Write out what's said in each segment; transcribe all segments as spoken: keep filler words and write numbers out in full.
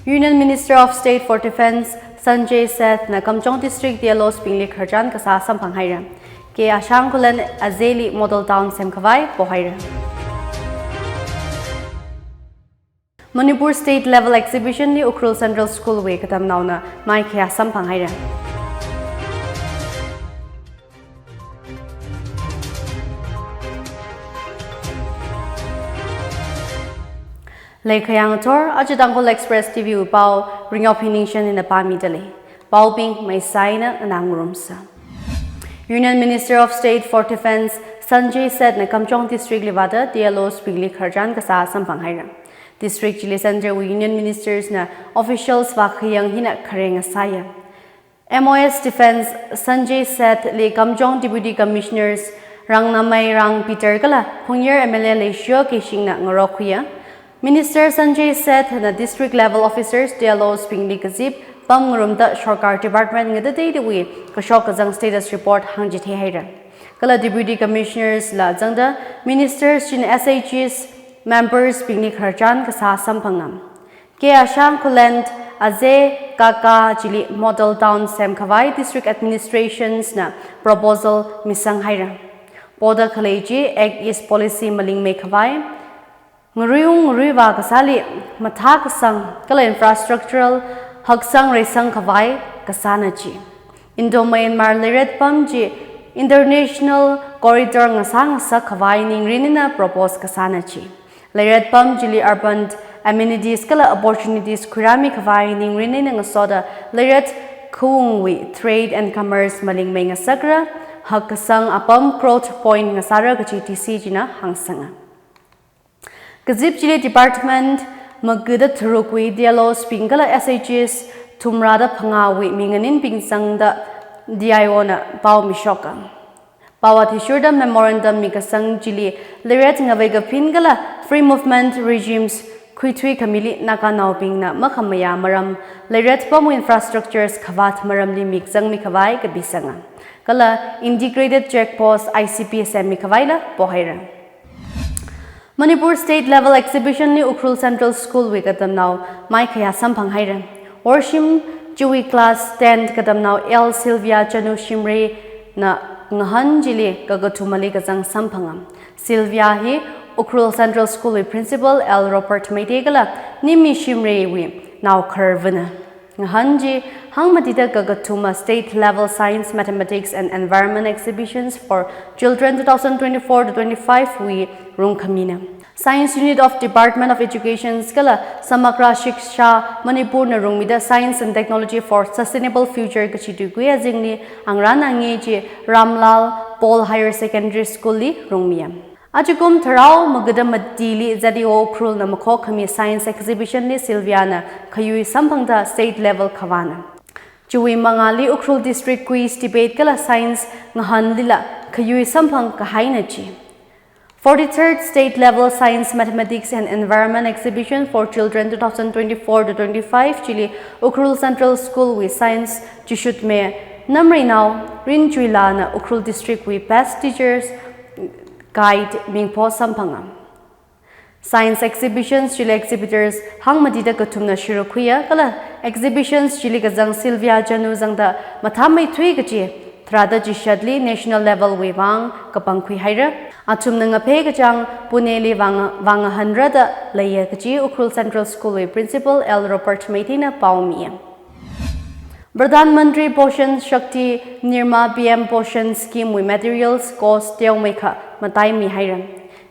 Union Minister of State for Defence Sanjay Seth na Kamjong District D L Os bingli khararchan kasā samphang haira. K Ashang Khullen Ajay li Model Town semkhavai pohaira. Manipur State Level Exhibition li Ukhrul Central School wui katamnaona maikhayā samphang haira. Leikhayang thor, aja Tangkhul Express T V wui pao, Ringao Phiningshen ina pāmida lei. Paobing maisai eina nganā ngarumsa. Union Minister of State for Defence Sanjay Seth na Kamjong District li vāda D L Os bingli khararchan kasā samphang haira. District chili Centre wui Union Ministers na officials vākhayang hina khareng asaya. M O S Defence Sanjay Seth li Kamjong Deputy Commissioners Rangnamei Rang Peter kala Phungyar M L A Leishiyo Keishing na ngarokhuiya. Minister Sanjay Seth na district level officers D L Os bingli kazip pamngarumda sorkar department ngatateitawui kashok kazang status report hāngchithei haira. Kala Deputy Commissioners la zangda Ministers china S H Es members bingli khararchan kasā samphanga. K Ashang Khullen Ajay Kaka chili Model Town semkhavai District Administrations na proposal misang haira. Poda khalei chi Act East Policy malingmeikhavai, ngaruiung ngaruivā kasāli mathākasang kala infrastructural haksang reisang khavai kasāna chi. Indo-Myanmar leiret pam chi international corridor ngasā ngasakkhavai ningrin eina propose kasāna chi. Leiret pam chili urban amenities kala opportunities khuirāmikhavai ningrin eina ngasoda leiret khaungwui trade and commerce malingmei ngasakra, hakkasang apam growth point ngasāra kachi D C china hāngsanga. Kazip chili department magada tharukwui D L Os bing kala S H Es thumrāda phangāwui minganinbing zangda D I O na pao mishoka. Pao athishurda memorandum mikasang chili leiret ngavei kaphin kala free movement regimes khuithui khamili Naganaobingna makhamayā maram, leiret pamwui infrastructures khavāt maramli mik zangmikhavai kapisanga. Kala integrated check post I C P semmikhavaila pohaira. Manipur State Level Exhibition li Ukhrul Central School wui katamnao maikhayā samphang haira. Worshim chiwui class ten katamnao L Sylvia Chanu Shimray na ngahān chili kakathumali kazang samphanga. Sylvia hi Ukhrul Central School wui principal L Robert Meitei kala Nimmi Shimray wui naokharvana. Ngahān chi hāngmatida kakathuma state level science, mathematics and environment exhibitions for children two thousand twenty-four to twenty-five wui rungkhamina. Science Unit of Department of Education kala Samagra Shiksha Manipur na rungmida Science and Technology for Sustainable Future kachi tuikui azingli angrān angi chi Ramlal Paul Higher Secondary School li rungmiya. Ajakum tharao magada matili Z D O Ukhrul na makhokhami science exhibition li Sylvia na khayui samphangda state level khavāna. Chiwui mangāli Ukhrul District Quiz Debate kala science ngahānlila khayui samphang kahaina chi. Forty-third State Level Science, Mathematics and Environment Exhibition for Children two thousand twenty-four to twenty-five chili Ukhrul Central School wui science chishutme Namreinao Rinchuila na Ukhrul District wui best teachers guide mingpho samphanga. Science exhibitions chili exhibitors hāngmatida kathumna shirukhuiya kala exhibitions chili kazang Sylvia Chanu zangda mathāmeithui kachi tharāda chishatli national level wui vang kapangkhui haira. Athumna ngaphei kachāng Pune li vang, vang ngahānrada leiya kachi Ukhrul Central School wui principal L Robert Meitei na paomiya. Pradhan Mantri Poshan Shakti Nirma P M Poshan Scheme wui materials cost teomeikha mataimi haira.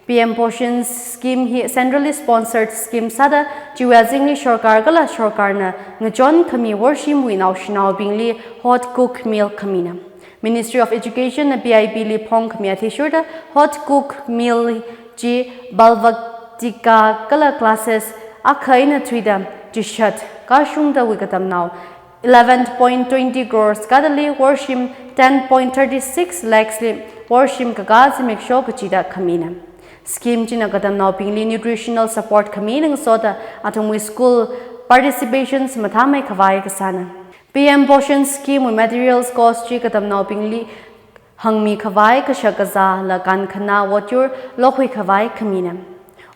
P M Poshan Scheme hi centrally sponsored scheme sāda chiwui azingli sorkar kala sorkarna ngachonkhami worshimwui naoshinaobingli hot cook meal khamina. Ministry of Education na P I B li phongkhami athishurda hot cook meal chi Balvatika kala classes akha eina thuida chishat kashungda wui katamnao eleven point twenty crores kadali worshim ten point thirty six lakhs li worshim kakā zimiksho kachida khamina. Scheme china katamnaobingli nutritional support khami ngasoda athumwui school participations mathāmeikhavai kasāna. P M Poshan Scheme wui materials cost chi katamnaobingli hāngmikhavai kashak kazāla kankhana votyur lokhuikhavai khamina.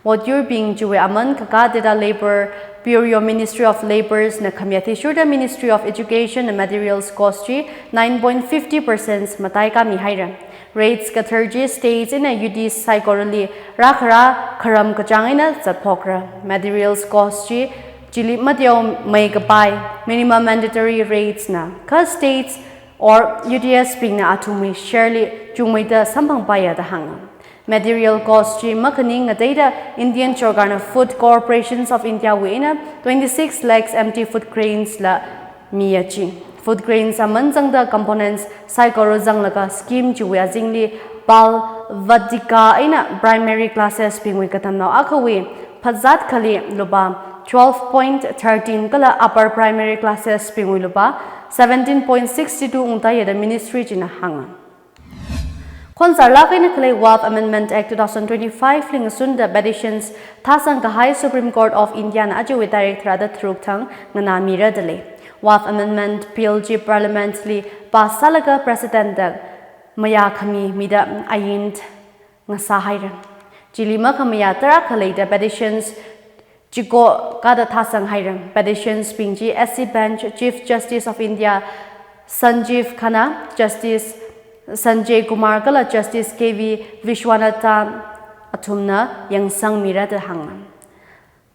Votyurbing chiwui aman kakā thāda labour Bureau Ministry of Labours na khami athishurda Ministry of Education na materials cost chi nine point fifty percent matai kami haira. Rates kathar chi states eina U T saikora li rākhara kharam kachāng eina zatphokra. Materials cost chi chili mateo mai kapai minimum mandatory rates na kha states or U T S bingna athumwui share li chungmeida samphangpaiya da hānga. Material cost chi makhaning ngateida Indian sorkarna Food Corporations of India wui eina twenty-six lakhs empty food grains la miya chi. Food grains aman zangda components saikora zanglaga scheme chiwui azingli Bal Vatika eina primary classes bingwui katamnao akhawui phazat khali lupā twelve point thirteen kala upper primary classes bingwui lupā seventeen point sixty-two ungtaiya da ministry china hānga. Khonsarlāk eina khalei Waqf Amendment Act two thousand twenty-five li ngasunda petitions thāsang kahai Supreme Court of India na ajawui tarik tharāda tharuk thang nganāmira dalei. Waqf Amendment Bill chi Parliament li pass sālaga President da mayā khami mida ain ngasā haira. Chili makhamayā tarākha leida petitions chiko kada thāsang haira. Petitions bing chi S C Bench Chief Justice of India Sanjeev Khanna, Justice Sanjay Kumar kala Justice K V Vishwanathan athumna yangsangmira da hānga.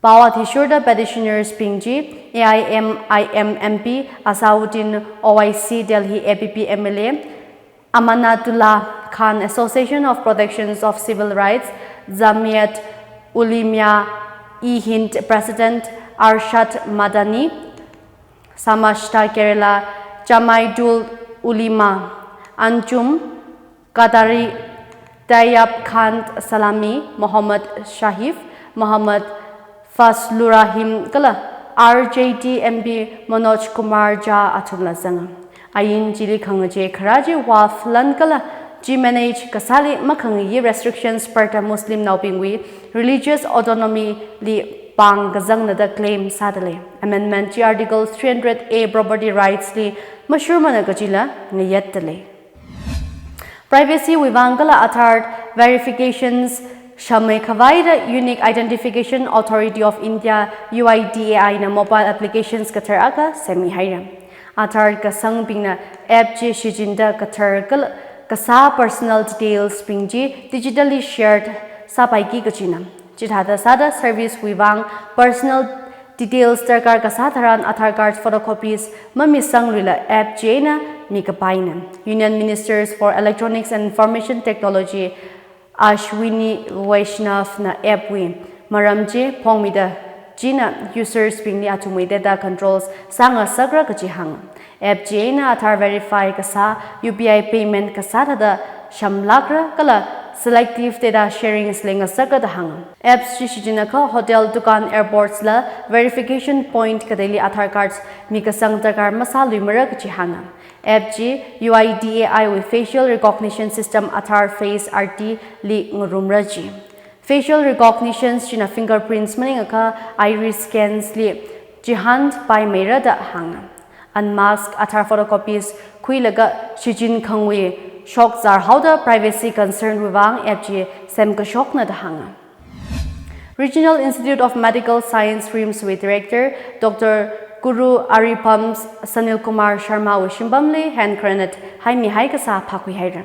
Pao athishurda petitioners bing chi A I M I M M P Azauddin Owaisi, Delhi A P P M L A, Amanatullah Khan, Association of Protections of Civil Rights, Jamiat Ulema-e-Hind President Arshad Madani, Samashta Kerala, Jamaidul Ulema, Anjum Qadari, Tayyab Khan Salami, Muhammad Shahif, Muhammad Fazlur Rahim kala R J D M P Manoj Kumar Jha athumla zanga. Ain chili khangachei kharā chi Waqf lan kala chi manage kasāli makhangayi restrictions spread Muslimnaobingwui religious autonomy li pāng kazangna da claim sādalei. Amendment chi Article three hundred A property rights li mashurmana kachila ngayatdalei. Privacy wui vang kala Aadhaar verifications shamei khavaida Unique Identification Authority of India, U I D A I na mobile applications kathar akha semmi haira. Aadhaar kasangbingna app chi shichinda kathar kala kasā personal details bing chi digitally shared sāpaiki kachina. Chithāda sāda service wui vang personal details darkar kasā tharan Aadhaar card photocopies mamisangluila app chi eina mikapaina. Union Ministers for Electronics and Information Technology Ashwini Vaishnaw na app wui maram chi phongmida china users bingli athumwui data controls sāngasakra kachi hānga. App chi eina Aadhaar verify kasā, U P I payment kasā thāda shamlākra kala selective data sharings leingasakra da hānga. Apps chi shichinakha hotel, dukan, airports la verification point kateili Aadhaar cards mikasang darkar masāluimara kachi hānga. App chi U I D A I wui facial recognition system Aadhaar Face R T li ngarumra chi. Facial recognitions china fingerprints maningakha iris scans li chihānpaimeira da hānga. Unmasked Aadhaar photocopies khuilaga shichin khangwui shokzar haoda privacy concern wui vang app chi semkashokna da hānga. Regional Institute of Medical Science, RIMS wui Director Doctor Guru Aripam Sanil Kumar Sharma wui shimpamli hand grenade haimihai kasā phākhui haira.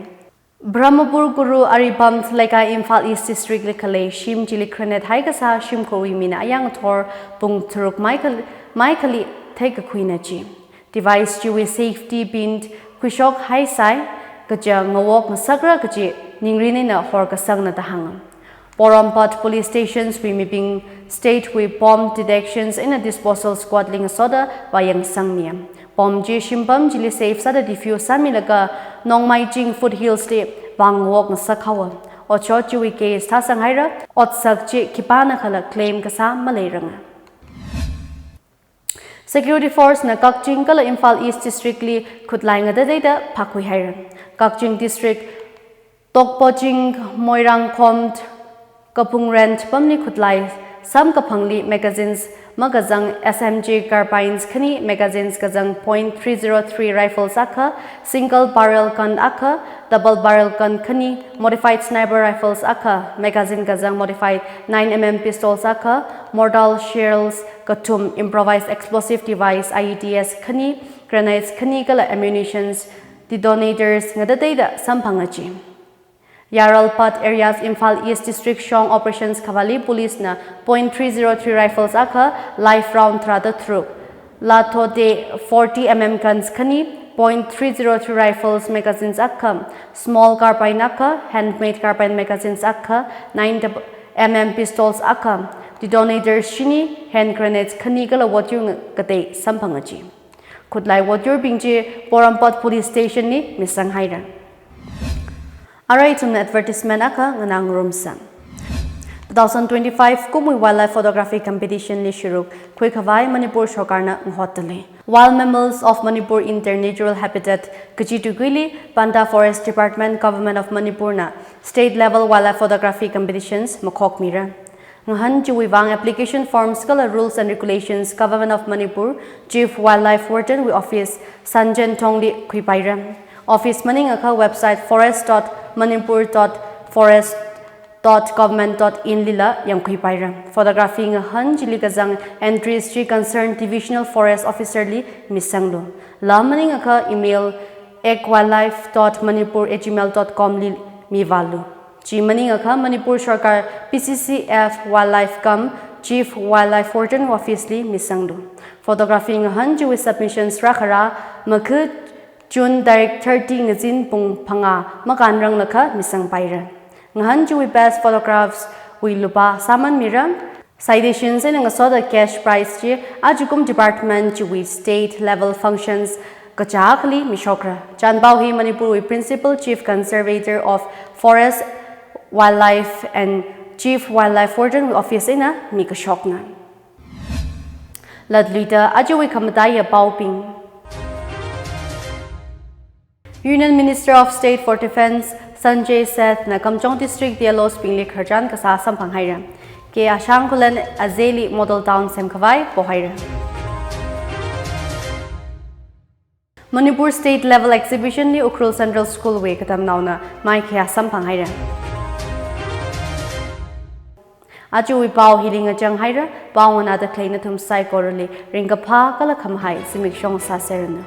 Brahmapur Guru Aripam Leikai Imphal East District li khalei shim chili grenade hai kasā shimkhurwui mina ayāng ngathor pung tharuk maikhal-, maikhali theikakhuina chi. Device chiwui safety pin khuishok haisai kaja ngawok ngasakra kaji ningrin eina horkasangna da hānga. Porompat Police Stations wui mibing state wui bomb detections eina disposal squad li ngasoda vāyangsangmiya. Bomb chi shimpam chili safe sāda defuse sāmilaga Nongmaiching foothills li vāngawok ngasak haowa. Otshot chiwui case thāsang haira, otsak chi khipānakhala claim kasā maleiranga. Security force na Kakching kala Imphal East District li khutlai ngatateida phākhui haira. Kakching District, Tokpoching, Moirangkhom, Kapungren pamli khutlai samkaphangli magazines makazang S M G carbines khani, magazines kazang point three zero three rifles akha, single barrel gun akha, double barrel gun khani, modified sniper rifles akha, magazine kazang modified nine M M pistols akha, mortar shells kathum, improvised explosive device, I E Ds khani, grenades khani kala ammunitions, detonators ngatateida samphanga ji. Yaralpad areas, Imphal East District shong operations khavāli police na point three zero three rifles akha, live round tharāda tharuk, Lathode forty M M guns khani, point three zero three rifles magazines akha, small carbine akha, handmade carbine magazines akha, nine M M pistols akha, detonators shini, hand grenades khani kala votyur ngatei samphanga ji. Khutlai votyurbing chi Porompat Police Station li misang haira. Arui ithumna advertisement akha nganā ngarumsa. Two thousand twenty-five kumwui Wildlife Photography Competition li shuruk khuikhavai Manipur Sorkarna ngahotda lei. Wild Mammals of Manipur in Their Natural Habitat kaji tukuili Panda Forest Department, Government of Manipur na State Level Wildlife Photography Competitions makhokmira. Ngahān chiwui vang application forms kala rules and regulations Government of Manipur, Chief Wildlife Warden wui office, Sanjen Thongli khuipaira. Office maningakha website forest dot manipur dot forest dot government dot in lila yangkhuipaira. Photography ngahān chili kazang entries chi concerned Divisional Forest Officer li misanglu. Laa maningakha email ecwildlife dot manipur at gmail dot com li mivālu. Chi maningakha Manipur Sorkar P C C F Wildlife cum Chief Wildlife Warden Office li misanglu. Photography ngahān chiwui submissions rākhara makha June tarik thirty ngazin pung phangā makānranglakha misangpaira. Ngahān chiwui best photographs wui lupā sāman mira. Citations eina ngasoda cash prize chi ajakum department chiwui state level functions kachākhali mishokra. Chānpao hi Manipur wui Principal Chief Conservator of Forest, Wildlife and Chief Wildlife Warden wui office eina mikashokna. Latluida ajawui khamataiya paobing. Union Minister of State for Defence Sanjay Seth na Kamjong District D L Os bingli khararchan kasā samphang haira. K. Ashang Khulen Azeli Model Town semkhavai pohaira. Manipur State Level Exhibition li Ukhrul Central School wui katamnaona maikhayā samphang haira. Ajawui pao hili ngachang haira, pao nganāda khalei nathum saikorali ringkaphā kala khamahai zimiksho sāseranu.